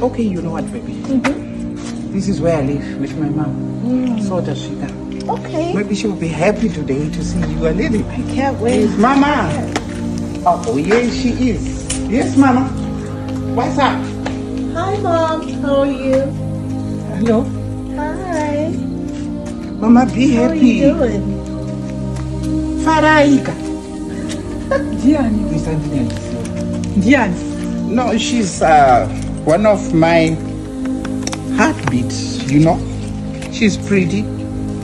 Okay, you know what, baby? This is where I live with my mom. So tasvika. Okay. Maybe she'll be happy today to see you, a lady. I can't wait. Mama. Oh, yes, she is. Yes, Mama. What's up? Hi, Mom. How are you? Hello. Hi. Mama, be How are happy. you doing? Faraika. Ndiani? Ndiani? No, she's one of my heartbeats. She's pretty.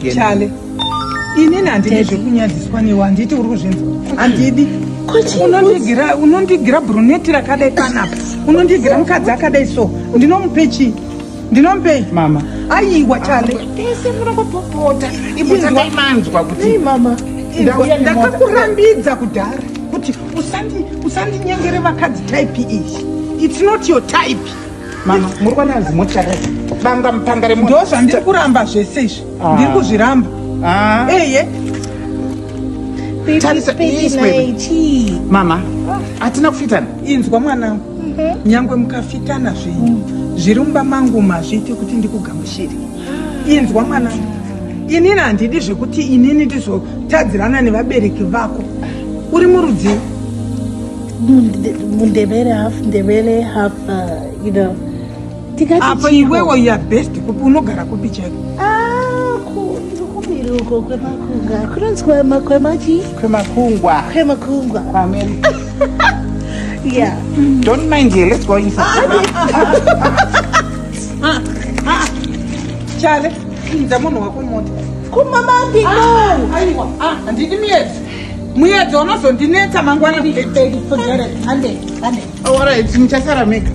Yeah. Chale, inini handidi zvekunyadziswa newe. Handiti uri kuzvinzwa? Handidi. Unondigira brunette rakadai panapa, unondigira mukadzi akadai, so ndinomupe chii? Ndinomupei? Mama. Aiwa, Chale. Tese munongopopota. Imbotangai manzwa kuti Hey, Mama. Ndauya nemota. Ndakakurambidza kudhara kuti usandinyengere vakadzi type iyi. It's not your type. Mama, muri kuona zimotikari, banga mupanga remota. Ndo zvandiri kuramba zvese izvi. Ah. Ndiri kuzviramba. Ah. Eye. Baby, Tarisa, baby, yes, baby. Naichi. Mama, hatina kufitana. Inzwa mwanangu, nyangwe mukafitana zvenyu, zviri mumba mangu mazviite kuti ndikugamuchire. Inzwa mwanangu, inini handidi zvekuti inini ndizotadzirana nevabereki vako. Uri murudzii? Mundebele, half Ndebele, half, you know. Tikati Apo chiko. iwewo ya best kupi? Unogara kupi chaiko? Ah, kumiri uko kwemakungwa. Kunonzi kwemachi? Kwemakungwa. Kwemakungwa. Kuamerica. Yeah. Don't mind here. Let's go inside. Chale, pinza munhu wako mota. Kumama, no. Aiwa, ah, handidi muyedzo. Muyedzo unozondinetsa mangwana. Baby, forget it. Ande, ande. All right, muchasara mega.